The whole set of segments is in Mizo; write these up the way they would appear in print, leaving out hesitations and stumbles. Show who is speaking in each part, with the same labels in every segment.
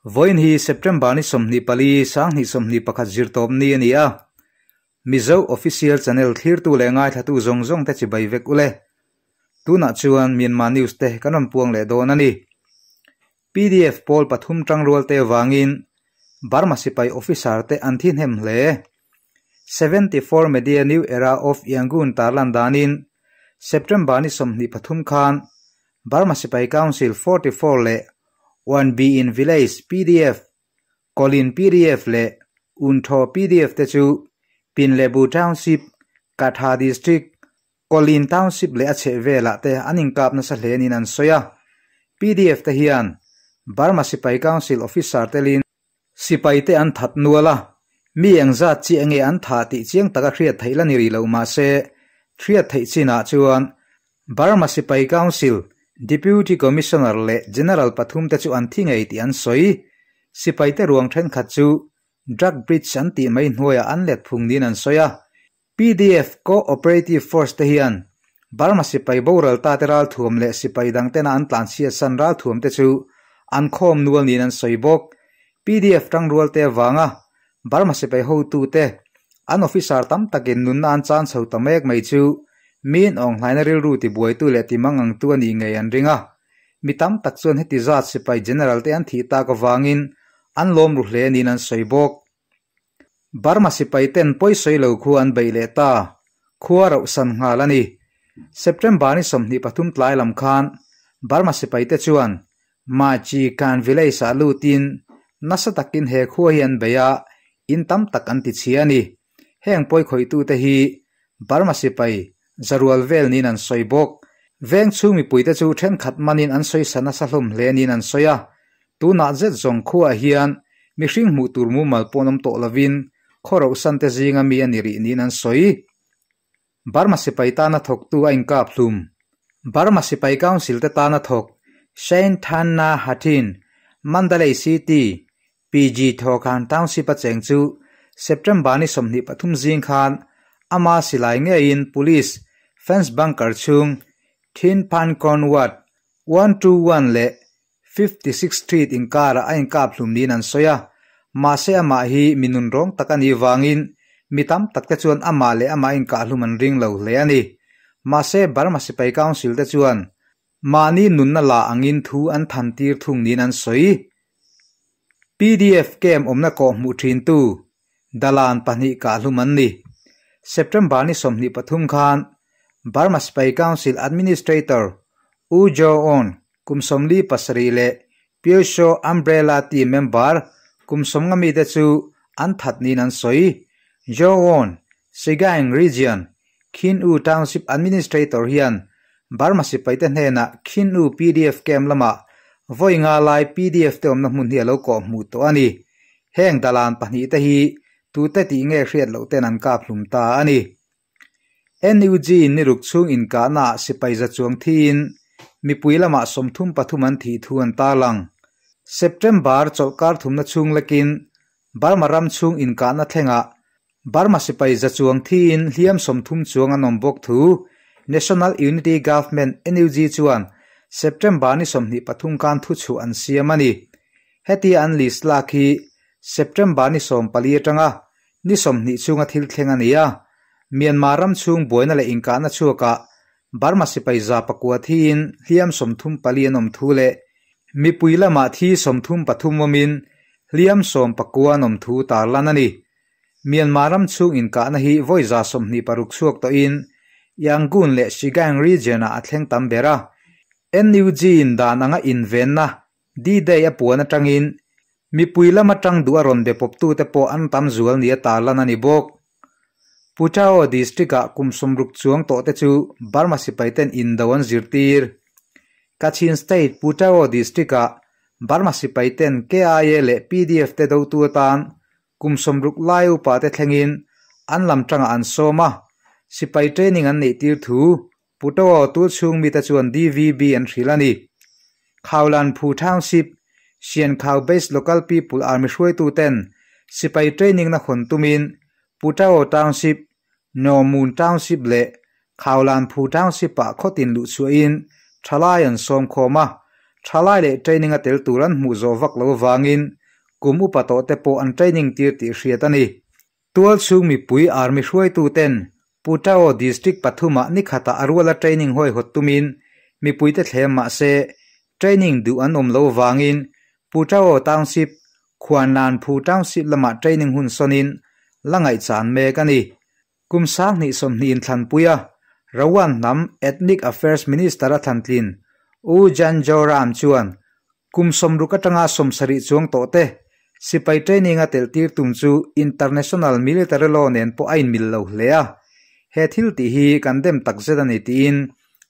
Speaker 1: Vawiin hi September ni 24, 2021 zirtawp ni a ni a. Mizo Official Channel thlirtu leh ngaithlatu zawng zawng te chibai vek ule. Tunah chuan Myanmar News te kan rawn puang leh dawn a ni. Pdf pawl pathum tangrual te avangin Burma sipai officer te an thi hnem hle. 74 Media New Era of Yangon tarlan danin September ni 23 khan Burma sipai Council 44 leh 1B in Village pdf, Kawlin pdf leh Unthaw pdf te chu Pinlebu Township, Katha District, Kawlin Township leh a chhehvelah te an inkap nasa hle niin an sawi a. Pdf te hian Burma sipai Council officer telin sipai te an that nual a, mi engzat chiah nge an thah tih chiang taka hriat theih la ni rih lo mah se, hriat theih chinah chuan Burma sipai Council Deputy Commissioner leh General pathum te chu an thi ngei tih an sawi. Sipai te ruang thenkhat chu Drug Bridge an tih mai hnuaiah an let phung niin an sawi a. Pdf Co-operative Force te hian Burma sipai boral ta te ralthuam leh sipai dang tena an tlanchhiatsan ralthuam te chu an khawm nual niin an sawi bawk. Pdf tangrual te avanga Burma sipai hotu te an officer tam takin nunna an chan chho ta mek mai chu miin awnghlaina rilru tibuaitu leh timangangtu a nih ngei an ring a. Mi tam tak chuan heti zat sipai general te an thih tak avangin an lawm ru hle niin an sawi bawk. Burma sipai ten pawisawi lo khu an beih leh ta, khua rauh san nghal a ni. September ni 23 tlai lam khan Burma sipai te chuan Machi Kan village ah lutin nasa takin he khua hi an bei a, in tam tak an ti chhia a ni. Heng pawikhawihtu te hi Burma sipai zarual vel niin an sawi bawk. Veng chhung mipui te chu thenkhat manin an sawisa nasa hlawm hle niin an sawi a. Tunah zet zawng khuaah hian mihring hmuh tur mumal pawh an awm tawh lovin khaw rohsan te zinga mi a ni rih niin an sawi. Burma sipai tana thawktu a inkap hlum. Burma sipai council te tana thawk Sein Than Na Hathin, Mandalay City, PG Thawkhan Township a cheng chu September ni 23 zing khan ama silai ngeiin Police fence bunker chhung Thin Phan Kon Ward 121 leh 56 Street inkarah a inkap hlum niin an sawi a, mahse amah hi mi nunrawng tak a nih vangin mi tam tak te chuan amah leh amah inkah hlum an ring lo hle a ni. Mahse Burma Sipai Council te chuan mahni nunna la angin thu an than tir thung niin an sawi. Pdf camp awmna kawh hmuh thintu Dalan pahnih kah hlum an ni. September ni 23 khan Burma Sipai Council Administrator U Jo On kum 47 leh Pyo Umbrella Team member kum 50 mi te chu an that niin an sawi. Jo On, Sagaing Region, Khin U Township Administrator hian Burma sipai te hnenah Khin U pdf camp lamah vawi nga lai pdf te awmna hmun hi a lo kawh hmuh tawh a ni. Heng dalan pahnih te hi tute tih nge hriat loh ten an kap hlum ta a ni. NUG ni ruk chhung inkahnaah sipai za chuang thiin mipui lamah 33 an thih thu an tarlang. September chawlhkar thumna chhung lekin Burma ram chhung inkahna thlengah Burma sipai za chuang thiin hliam 30 chuang an awm bawk thu National Unity Government NUG chuan September ni 23 khan thu chhuah an siam a ni. Heti an list lak hi September ni 14 atanga ni 20 chhunga thil thleng a ni a. Myanmar ram chhung buaina leh inkahna chhuakah Burma sipai za pakua thiin hliam 34 an awm thu leh mipui lamah thi 33 awmin hliam 19 an awm thu tarlan a ni. Myanmar ram chhung inkahna hi vawi za 26 chhuak tawhin Yangon leh Sagaing region-ah a thleng tam ber a. NUG in dan anga invenna D-Day a puan atangin mipui lama tang duh a rawn be pawptu te pawh an tam zual ni a tarlan a ni bawk. Putao district-ah kum 60 chuang tawh te chu Burma sipai ten indo an zirtir. Kachin State Putao district-ah Burma sipai ten KIA leh PDF te dotu atan kum 60 lai upa te thlengin an lam tanga an sawm a. Sipai training an neih tir thu Putao tu chhung mi te chuan DVB an hril a ni. Khaulan Phu Township, Sian Khau Base Local People Army hruaitu ten sipai training na hawn tumin Putao Township, Nomun Township leh Khaulan Phu Township ah khawtin luh chhuahin thalai an sawm khawm a. Thalai leh training a tel tur an hmuh zawh vak lo vangin kum upa tawh te pawh an training tir tih hriat a ni. Tualchhung mipui Army hruaituten Putao District pathumah nikhatah a ruala training huaihawt tumin mipuite thlem mah se training duh an awm lo vangin Putao Township, Khuanlanphu Township lamah training hun sawnin la ngaihchan mek a ni. Kum 2020 inthlanpui a, Rawan hnam Ethnic Affairs Minister a thlantlin U Jan Joram chuan kum 60 atanga 70 chuang tawh te sipai training a telhtir tum chu international military law nen pawh a inmil lo hle a, he thil tih hi kan dem takzet a ni tiin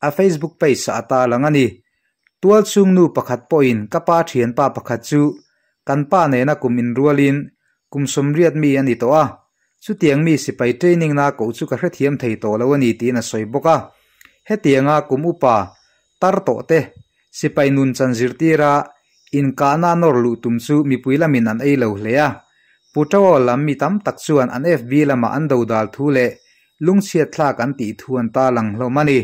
Speaker 1: a Facebook page ah a tarlang a ni. Tualchhung nu pakhat pawhin ka pa thianpa pakhat chu kan pa nena kum inrualin kum 80 mi a ni tawh a, chutiang mi sipai training na koh chu ka hrethiam thei tawh lo a ni tiin a sawi bawk a. Hetianga kum upa tar tawh te sipai nun chan zirtira inkahna nawr luh tum chu mipui lamin an ei lo hle a. Putao lam mi tam tak chuan an FB lamah an dodal thu leh lungchhiat thlak an tih thu an tarlang hlawm a ni.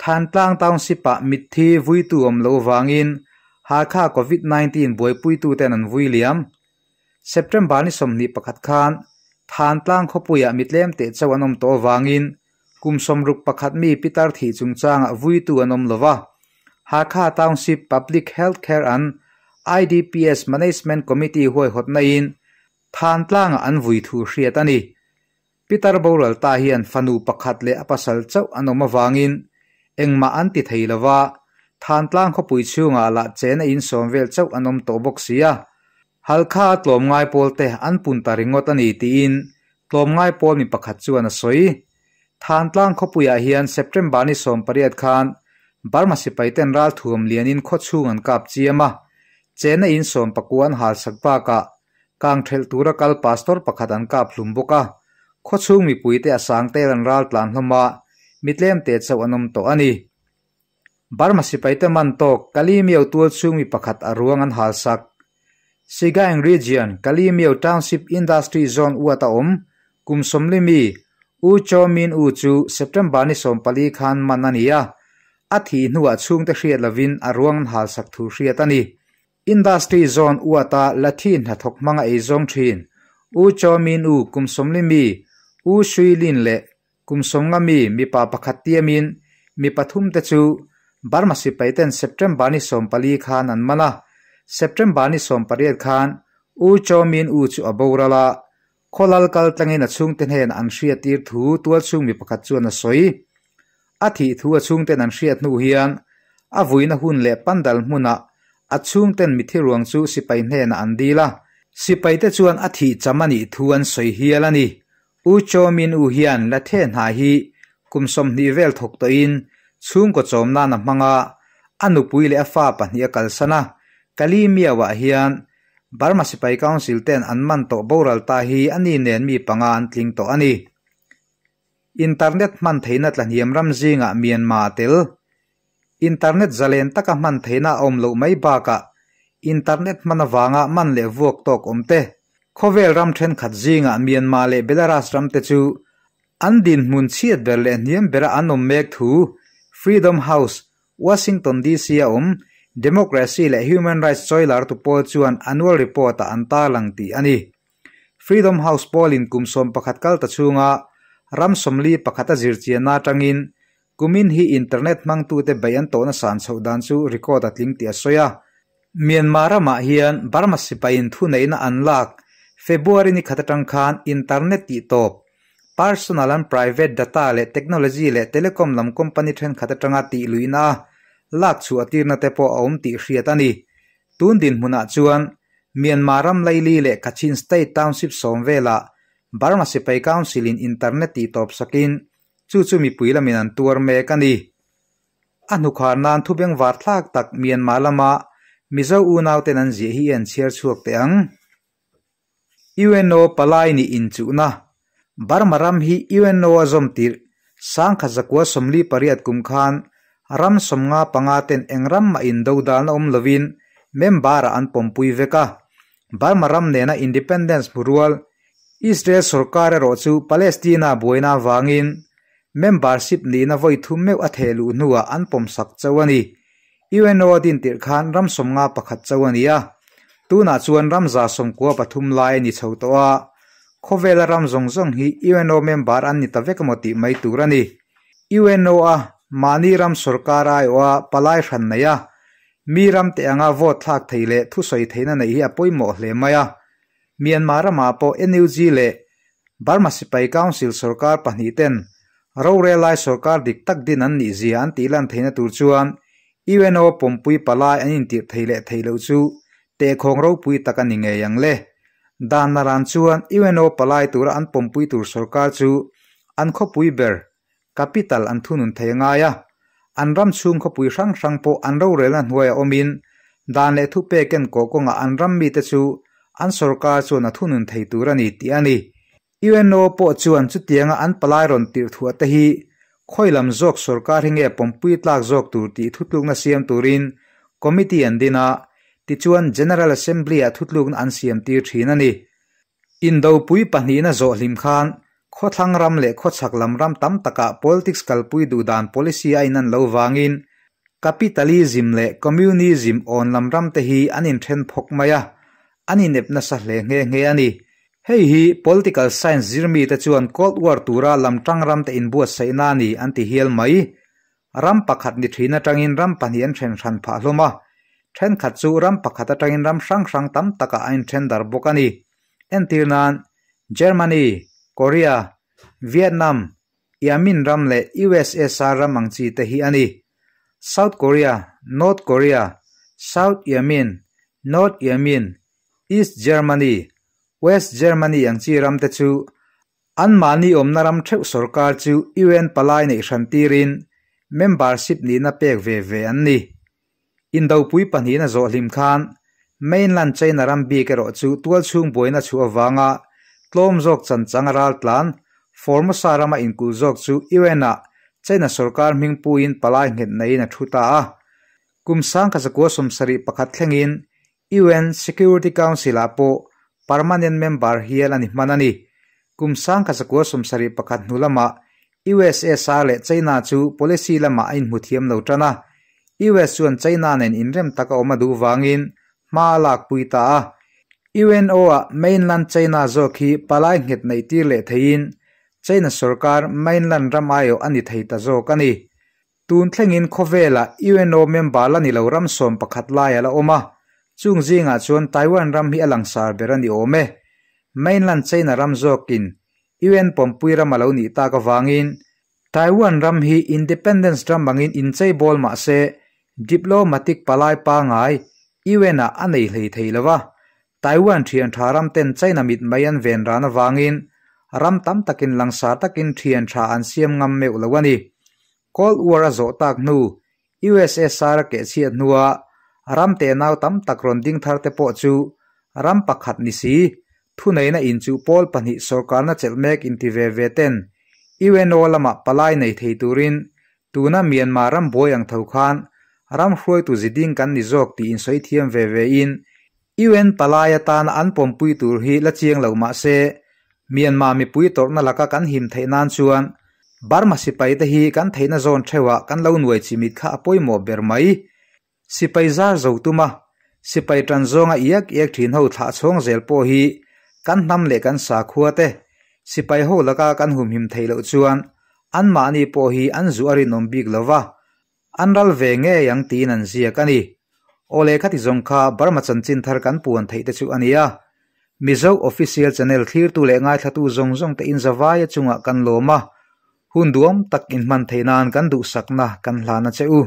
Speaker 1: Thantlang Township-ah mitthi vuitu awm lo vangin Hakha Covid-19 buaipuituten an vui liam. September ni 21 khan Thantlang khawpuiah mitlem teh chauh an awm tawh avangin kum 61 mi pitar thih chungchangah vuitu an awm lo va. Hakha Township Public Health Care and IDPS Management Committee huaihawtnain Thantlangah an vui thu hriat a ni. Pitar boral ta hian fanu pakhat leh a pasal chauh an awm avangin engmah an ti thei lo va, Thantlang khawpui chhungah lah chena insawm vel chauh an awm tawh bawk si a. Halkha tlawmngai pawl te an pun ta ringawt a ni tiin tlawmngai pawl mi pakhat chuan a sawi. Thantlang khawpuiah hian September ni 18 khan Burma sipaiten ralthuam lianin khawchhung an kap chiam a, chena insawm pakua an halsak bakah kang thelh tura kal pastor pakhat an kap hlum bawk a, khawchhung mipuite a sang tel an ral tlan hlawm a, mitlem te chauh an awm tawh a ni. Burma sipaite man tawk Kalymyo tualchhung mi pakhat a ruang an halsak. Sagaing Region, Kalymyo Township Industry Zone uat a awm, kum 40 mi U Kyaw Min U chu September ni 14 khan man a ni a, a thih hnuah chhungte hriat lovin a ruang an halsak thu hriat a ni. Industry Zone uata lathi hnathawk hmanga ei zawng thin U Kyaw Min U kum 40 mi U Sui Lin leh kum 50 mi mipa pakhat tiamin mi pathum te chu Burma sipaiten September ni 14 khan an man a, September ni 18 khan U Kyaw Min U chu a borala, khawlal kal tlangin a chhungte hnen an hriat tir thu tualchhung mi pakhat chuan a sawi. A thih thu a chhungten an hriat hnu hian a vuina hun leh pandal hmunah a chhungten mithi ruang chu sipai hnenah an dil a, sipaite chuan a thih cham a nih thu an sawi hial a ni. U Kyaw Min U hian lathe hna hi kum 20 vel thawk tawhin chhungkaw chawm nan a hmang a, a nupui leh a fa pahnih a kalsan a. Kalymyo-ah hian Burma Sipai Council ten an man tawh boral ta hi ani nen mi panga an tling tawh a ni. Internet hman theihna tlahniam ram zingah Myanmar a tel. Internet zalen taka hman theihna a awm loh mai bakah internet hman avanga man leh vuak tawk awm te. Khawvel ram thenkhat zingah Myanmar leh Belarus ram te chu an dinhmun chhiat ber leh hniam bera an awm mek thu Freedom House, Washington DC a awm Democracy leh Human Rights chawilar tu pawl chuan annual report ah an tarlang tih a ni. Freedom House pawlin kum 11 kal ta chhunga ram 41 a zirchianna atangin kumin hi internet hmangtute bei an tawhna san chhoh dan chu record a tling tih a sawi a. Myanmar ramah hian Burma sipain thu neihna an lak February ni khat atang khan internet tih tawp, personal and private data leh technology leh telecom lam company thenkhat atanga tih luihna a lak chhuah tirna te pawh a awm tih hriat a ni. Tun dinhmunah chuan Myanmar ram Laili leh Kachin State Township sawm velah Burma Sipai Council in internet tih tawp sakin chu chu mipui lamin an tuar mek a ni. A hnukhar nan thubeng var thlak tak Myanmar lama Mizo unauten an ziah hi an chhiar chhuak teh ang. UNO palai ni inchuhna Burma ram hi UNO a zawm tirh 1948 kum khan ram 55 ten eng ram mah in dodalna awm lovin member-ah an pawmpui vek a. Burma ram nena independence hmurual Israel sorkar erawh chu Palestina buaina avangin membership nihna vawi thum meuh a theh luh hnuah an pawmsak chauh a ni. UNO a din tirh khan ram 51 chauh a ni a, tunah chuan ram 193 lai a ni chho tawh a, khawvela ram zawng zawng hi UNO member an ni ta vek emaw tih mai tur a ni. UNO a mahni ram sorkar aiawha palai hran nei a, mi ram te anga vote thlak thei leh thusawi theihna neih hi a pawimawh hle mai a. Myanmar ramah pawh NUG leh Burma Sipai Council sorkar pahnihten rorel lai sorkar dik tak din an nih zia an tih lan theihna tur chuan UNO pawmpui palai an intirh thei leh theih loh chu tehkhawng ropui tak a ni ngei ang le. Dan naran chuan UNO palai tura an pawmpui tur sorkar chu an khawpui ber capital an thunun thei a ngai a, an ram chhung khawpui hrang hrang pawh an rorelna hnuaiah awmin dan leh thupek enkawh kawngah an ram mite chu an sorkar chuan a thunun thei tur a ni tih a ni. UNO pawh chuan chutianga an palai rawn tirh thuah te hi khawi lam zawk sorkar hi nge pawmpui tlak zawk tur tih thutlukna siam turin committee an din a, tichuan General Assembly-ah thutlukna an siam tir thin a ni. Indopui pahnihna zawh hlim khan khawthlang ram leh khawchhak lam ram tam takah politics kalpui duh dan policy a inan lo vangin capitalism leh communism awn lam ram te hi an inthen phawk mai a, an inep nasa hle nghe nghe a ni. Hei hi political science zirmite chuan Cold War tura lam tang ram te inbuatsaihna a ni an ti hial mai. Ram pakhat ni thin atangin ram pahnih an then hran phah hlawm a, thenkhat chu ram pakhat atangin ram hrang hrang tam takah a inthen dar bawk a ni. Entir nan, Germany, Korea, Vietnam, Yamin ram leh USSR ram ang chi te hi a ni. South Korea, North Korea, South Yamin, North Yamin, East Germany, West Germany ang chi ram te chu Anmahni awmna ram theuh sorkar chu UN palai neih hran tirin membership nihna pek ve ve an ni. Indopui pahnihna zawh hlim khan mainland China ram bik erawh chu tualchhung buaina chhuah avanga tlawm zawk chanchang a raltlan Formosa rama inkulh zawk chu UN-ah China sorkar hmingpuiin palai nghet neiin a thu ta a. Kum 1971 thlengin UN Security Council-ah pawh permanent member hial a ni hman a ni. Kum 1971 hnu lamah USSR leh China chu policy lamah a inhmu thiam lo tan a. US chuan China nen inrem taka awm a duh vangin hma a lakpui ta a. UNO-ah mainland China zawk hi palai nghet neih tir leh theiin China sorkar mainland ram aiawh a ni thei ta zawk a ni. Tun thlengin khawvelah UNO member la ni lo ram 11 lai a la awm a, chung zingah chuan Taiwan ram hi a langsar ber a ni awm e. Mainland China ram zawkin UN pawmpui ram a lo nih tak avangin Taiwan ram hi independence ram angin inchei bawl mah se diplomatic palai pangai UN-ah a nei hlei thei lo va, Taiwan thian tha ram ten China mit mai an ven ran avangin ram tam takin langsar takin thian tha an siam ngam meuh lo a ni. Cold War a zawh tak hnu, USSR a kehchhiat hnua ram tenau tam tak rawn ding thar te pawh chu ram pakhat ni si, thuneihna inchuh pawl pahnih sorkarna chelh mek inti ve ve ten UNO lamah palai nei thei turin tuna Myanmar ram buai ang tho khan ram hruaitu ziding kan ni zawk tih insawi thiam ve ve in UN palai atana an pawmpui tur hi la chiang lo mah se Myanmar mipui tawrhna laka kan him theih nan chuan Burma sipai te hi kan theihna zawn theuhah kan lo nuai chimit kha a pawimawh ber mai. Sipai zar zo tuma sipai tan zawnga iak iak thin ho thlah chhawng zel pawh hi kan hnam leh kan sakhua te sipai ho laka kan humhim theih loh chuan anmahni pawh hi an zu a rinawm bik lova, an ral ve ngei ang tiin an ziak a ni. Aw lehkha ti zawng kha Burma chanchin thar kan puan theih te chu a ni a. Mizo Official Channel thlirtu leh ngaithlatu zawng zawng te in zavaia chungah kan lawm a, hun duam tak inhman theih nan kan duhsakna kan hlan a che u.